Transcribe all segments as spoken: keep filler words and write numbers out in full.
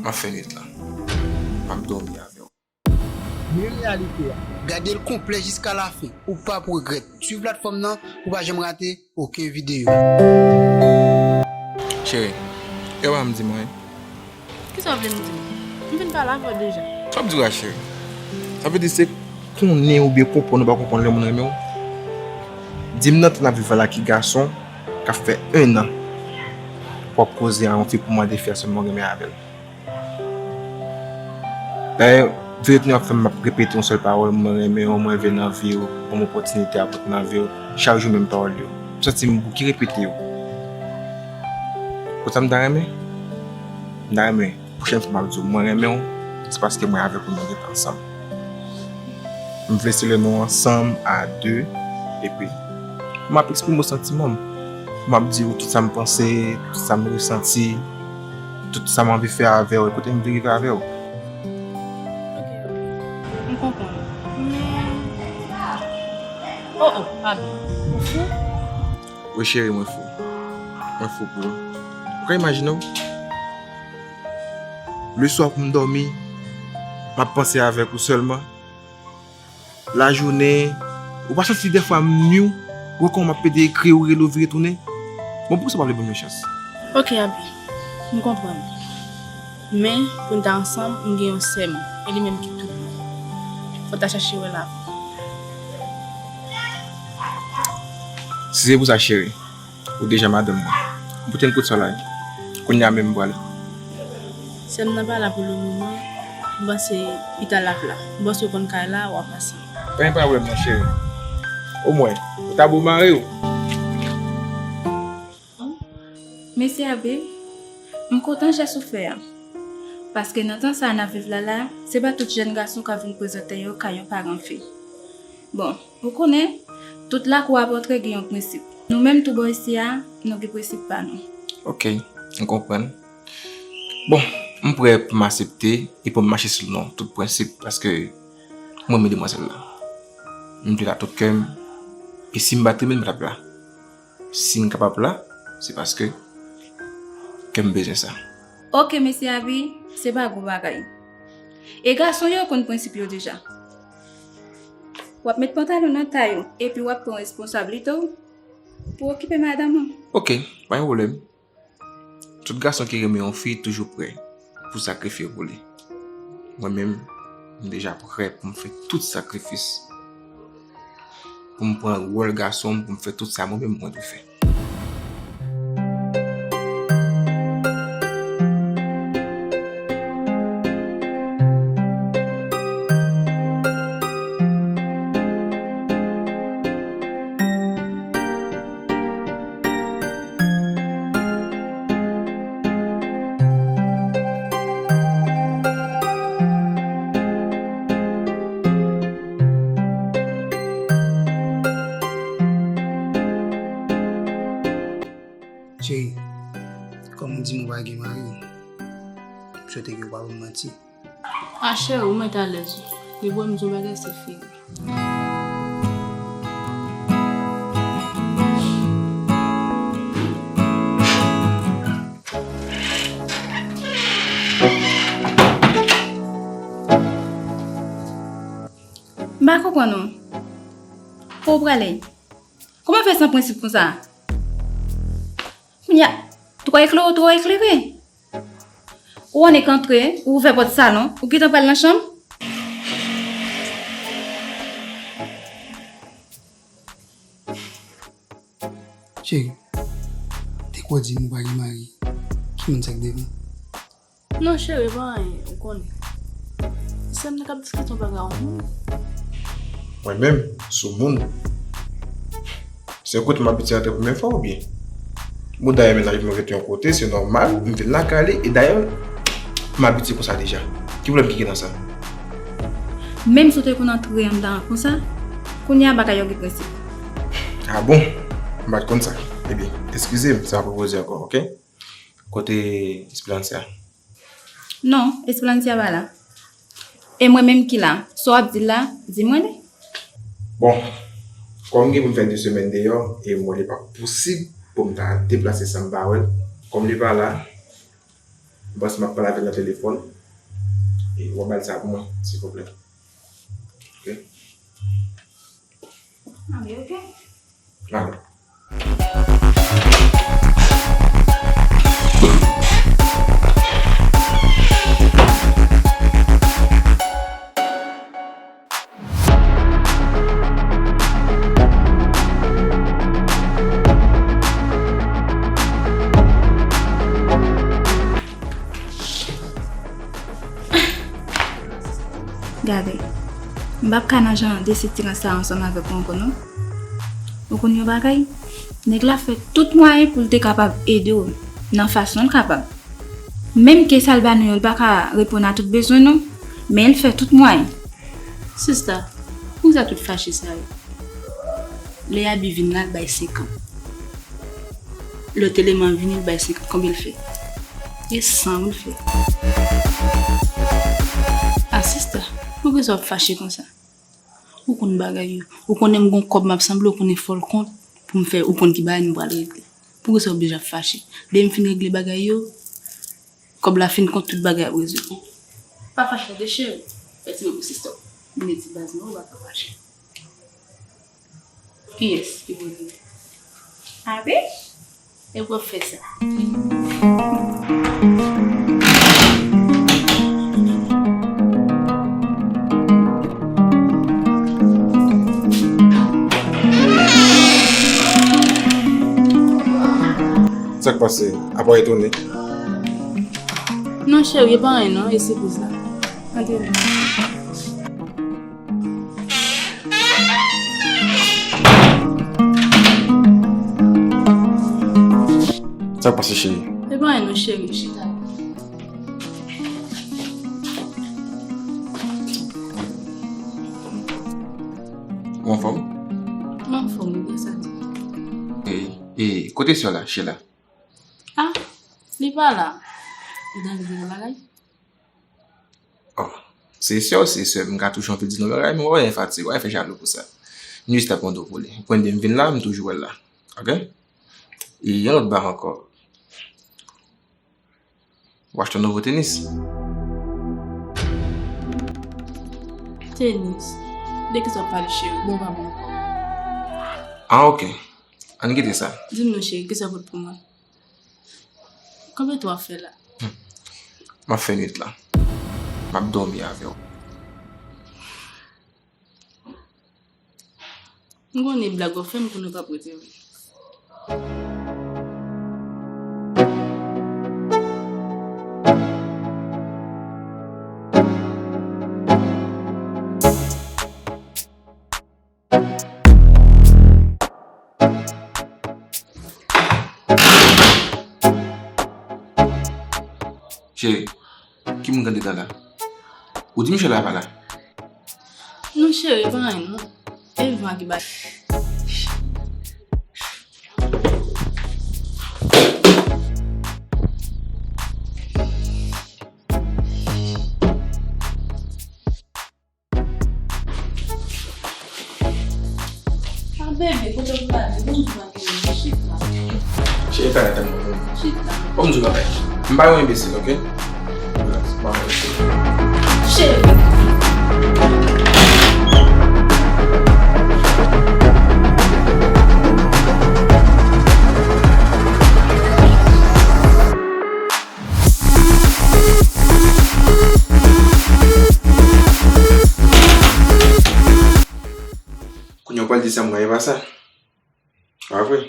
M ap fè nwit lan. M ap dòmi avè w. Men reyalite a. Gade l konplè jiska lafen. Ou p ap regrèt. Swiv platfòm nan pou w pa janm rate okenn videyo. Cheri, e w pa m di mwen. Kisa w vle m di w? M fin pale avè w deja. Sa w ap di w la, cheri? Sa vle di se konnen oubyen konprann ou pa konprann lè moun renmen w? Di m nan tan n ap viv la ki gason k ap fè en an w ap koze a yon fi pou mande fi a sèlman w renmen avè l. Dayè, vire tounen w ap fè m ap repete yon sèl pawòl, mwen renmen w, mwen vle nan vi w, ban m opòtinite a pou nan vi w, chak jou menm pawòl yo. M santi m bouke repete yo. Konn sa m ta renmen? M ta renmen pwochèn fwa m ap di w mwen renmen w, se paske mwen avèk ou nou rete ansanm. M vle se lè nou ansanm a de, epi m ap eksprime w santiman m. M ap di w tout sa m panse, tout sa m resanti, tout sa m anvi fè avè w, e kote m vle rive avè w. Ok, m konprann. Men, oh, oh, Abi, ou fou? Wi, cheri, mwen fou. Mwen fou pou ou. Ou ka imajine w? Leswa pou m dòmi, m ap panse avèk ou sèlman. Lajounen, ou pa santi dèfwa m nwi w, wè kòman m ap pede ekri w, rele w, vire tounen? Bon, poukisa w pa vle ban m yon chans? Ok, Abi, m konprann. Men, pou n ta ansanm, m gen yon sè m, e li menm ki tout mwen. Fò n ta chache wè l avan. Si se pou sa, cheri, ou deja madanm mwen. M pote n kout sa la. Kounye a menm m prale. Sè m nan pa la pou le moman. M panse pita l ap la. M panse w konn kay la, w a pase. Pa gen pwoblèm non, cheri. Omwen, ou ta bo mari w. Mesye Abi, m kontan jès ou fè a. Paske nan tan sa a n ap viv la la, se pa tout jèn gason k ap vin prezante yo kay yon paran fi. Bon, ou konnen, tout lakou w ap antre gen yon prensip. Nou menm tou bò isi a, nou gen prensip pa nou. Ok, m konprann. Bon, m prè pou m aksepte e pou m mache selon tout prensip, paske m renmen demwazèl la. M vle l ak tout kè m, e si m pa t renmen l, m pa t ap la. Si m kapab la, se paske kè m bezwen sa. Ok, mesye Abi, se pa gwo bagay. E gason yo konn prensip yo deja. W ap met pantalon nan tay ou, epi w ap pran responsablite w pou w okipe madanm ou. Ok, pa gen pwoblèm. Tout gason ki renmen yon fi toujou prè pou sakrifye pou li. Mwen menm, m deja prè pou m fè tout sakrifis. Pou m pran wòl gason m, pou m fè tout sa mwen menm mwen dwe fè. Cheri, kòm ou di m ou pa gen mari, m swete ke w pa ban m manti. A cheri, ou mèt alèz ou. Li bon m di w bagay se fini. M pa konprann ou. Kote w prale? Kòman w fè san prensip konsa? Kounye a, twò eklere, twò eklere. Ou annik antre, ou ouvè pòt salon, ou gentan pral nan chanm. Cheri, te kwè w di m ou pa gen mari. Ki moun sa k devan? Non, cheri, pa anyen, ou konnen. Sè m nan k ap diskite yon bagay yon moun. Mwen menm, sou moun. Se yon kote m abitye antre premye fwa oubyen? Bon, dayè, mennaj mwen rete yon kote, se nòmal, m vin lakay li, e dayè, m abitye konsa deja. Ki pwoblèm ki gen nan sa? Menm si w te konn antre anndan an konsa, kounye a bagay yo gen prensip. A bon? M pa t konn sa. Ebyen, eskize m, se pa pou koze ankò, ok? Kote Esplantia? Non, Esplantia pa la. E mwen menm ki la, sa w ap di la, di mwen li. Bon, kòm gen pou m fè de semèn deyò, e m wè li pa posib pou m ta deplase san m pa wè l, kòm li pa la, Bòs m ap pale avè l nan telefòn. E w ap ba l sa pou mwen, silvouplè. Ok? Ah, men ok. Alò. Gade, m p ap ka nan jan de sitirans sa ansanm avèk ou ankò non. Ou konn yon bagay? Nèg la fè tout mwayen pou l te kapab ede w nan fason l kapab. Menm ke sa l ba nou yo, l pa ka reponn a tout bezwen nou, men l fè tout mwayen. Sista, poukisa tout fache sa yo? Lè Abi vin la, l bay senkant. Lòt eleman vini, l bay senkant. Konbyen l fè? E san wi l fè. A sista, poukisa w ap fache konsa? Ou konn bagay yo. Ou konnen m gon kòb m ap sanble, ou konnen fò l kont pou m fè, ou konn ki bagay m pral regle. Poukisa w oblije ap fache? Depi m fin regle bagay yo, kòb la fin kont, tout bagay ap rezoud. Pa fache tande cheri. Fè ti bò pou sista w. Vin ti baz mwen, ou pa ka fache. Kiyès ki poze? Abi? E w ap fè sa. Sa k pase? Apa w etone? Non, cheri, e pa anyen non, e se pou sa. Antre non. Sa k pase, cheri? E pa anyen non, cheri, chita. Ou anfòm? M anfòm, wi, gras a Dye. E, e, kote sè w la, Sheila? Ah, li pa la. Li t anvi di yon bagay. Oh, se sè w, se sè m, m ka toujou anvi di nou bagay, men w wè fatig, w fè jalou pou sa. M jis t ap mande w pou li. Ou konn depi m vin la, m toujou wè l la. Ok? E yon lòt bagay ankò. W achte yon nouvo tenis? Tenis? De kisa w ap pale, cheri? Bon, pa bon ankò. Ah, ok. Ann kite sa. Di m non, cheri, kisa w pot pou mwen? Konbyen tan w ap fè la? M ap fè nwit la. M ap dòmi avè w. M konnen blag w ap fè m konnen w p ap rete vre. Cheri, ki moun k andedan la? Ou di misye la pa la? Non, cheri, pa anyen, non. E van ki bay. Ah, bebe, kote w prale? Bon, m pa gen chita. Cheri, pa tann mwen. Chita. Bon, m di w bagay. M pa yon enbesil, ok? Relax, pa yon enbesil. Cheri. Kounye a w pral di sa m wè, e pa sa? Pa vre?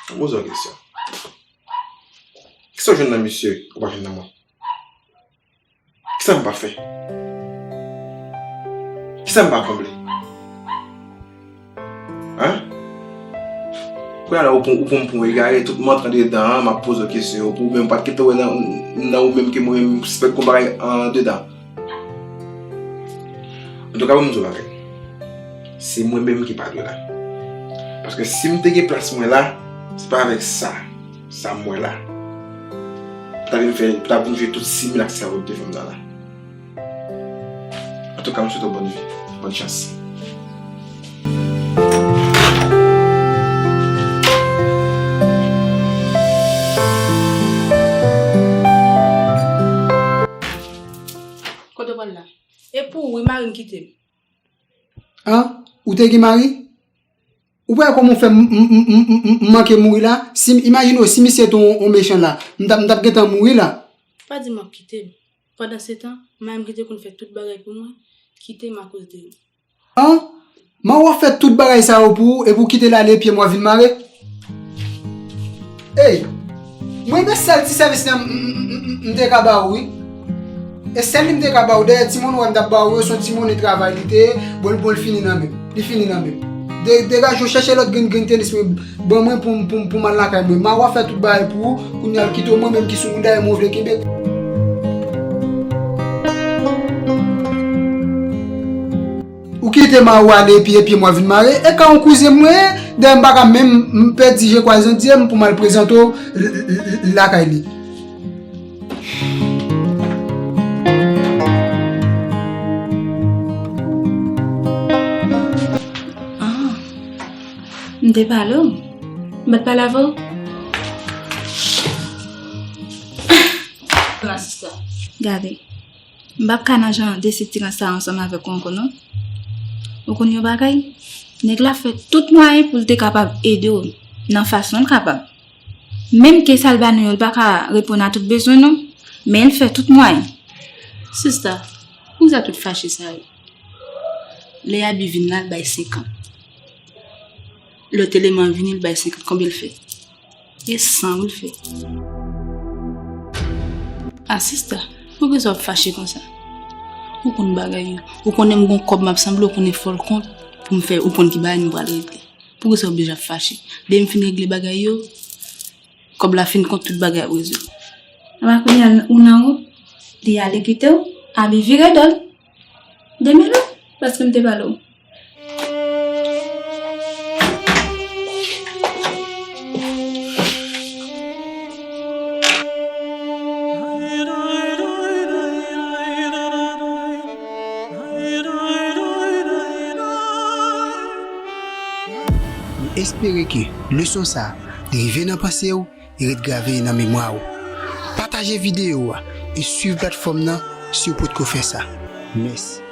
Ann poze yon kesyon. Kisa w jwenn nan misye ou pa jwenn nan mwen? Kisa m pa fè? Kisa m pa konble? Hein? Kounye a la, ou pran, ou pran m pou yon egare, tout m antre andedan an, m ap poze w kesyon yo pou ou, men m pa t gentan wè nan, nan ou menm ke mwen menm m sispèk gon bagay andedan. Antouka, ban m di w bagay. Se mwen menm ki pa dwe la. Paske si m te gen plas mwen la, se pa avèk sa, sa m wè la. Pou ta vin fè, pou ta vin jwe tout similak sa yo devan m nan la. Antouka, m swete w bòn vi, bòn chans. Mari m kite m. An? Ou te gen mari? Ou pa wè kòman w fè m, m, m, m, m, m manke mouri la? Si, imajine w, si misye te yon, yon mechan la, m t ap, m t ap gentan mouri la. Pa di m w ap kite m. Pandansetan, mari m ki te konn fè tout bagay pou mwen, kite m akoz de ou. An? Man w ap fè tout bagay sa yo pou ou, epi w kite l ale, pye m w ap vin mare? Ey! Mwen, men sèl ti sèvis la m, m, m, m, m te ka ba ou, wi. E sèl li m te ka ba ou. Dayè, timoun ou wè m t ap ba ou yo, se yon timoun travay li te ye, bon, bon, li fini nan men m. Li fini nan men m. De-, degaje w, chèche lòt grenn, grenn tenis mwen, ban mwen pou m, pou m, pou m al lakay mwen. Man w ap fè tout bagay pou ou, kounye a l kite w, mwen menm ki sou wout, dayè mwen vle kenbe. Ou kite mari w ale epi, epi mwen vin mare. E ka yon kouzen mwen ye, dayè m pa ka menm, m pèdi je kwaze yon dye m pou m al prezante w l, l, l, l, lakay li. Ah, m te pale w. M pa t pale avè w. Gade. M p ap ka nan jan de sitirans sa ansanm avèk ou ankò non. Ou konn yon bagay? Nèg la fè tout mwayen pou l te kapab ede w nan fason l kapab. Menm ke sa l ba nou yo, l pa ka reponn a tout bezwen nou, men l fè tout mwayen. Sista, poukisa tout fache sa yo? Lè Abi vin la, l bay senkant. Lòt eleman vini, l bay senkant. Konbyen l fè? E san wi l fè. Ah, sista, poukisa w ap fache konsa? Ou konn bagay yo. Ou konnen m gon kòb m ap sanble, ou konnen fò l kont pou m fè, ou konn ki bagay m pral regle. Poukisa w oblije ap fache? Depi m fin regle bagay yo, kòb la fin kont, tout bagay ap rezoud. Apa kounye a ou nan wout, li ale kite w, Abi vire do l. Demele w, paske m te pale w. M espere ke leson sa a rive nan panse w e ret grave nan memwa w. Pataje videyo a e swiv platfòm nan si w potko fè sa. Mèsi.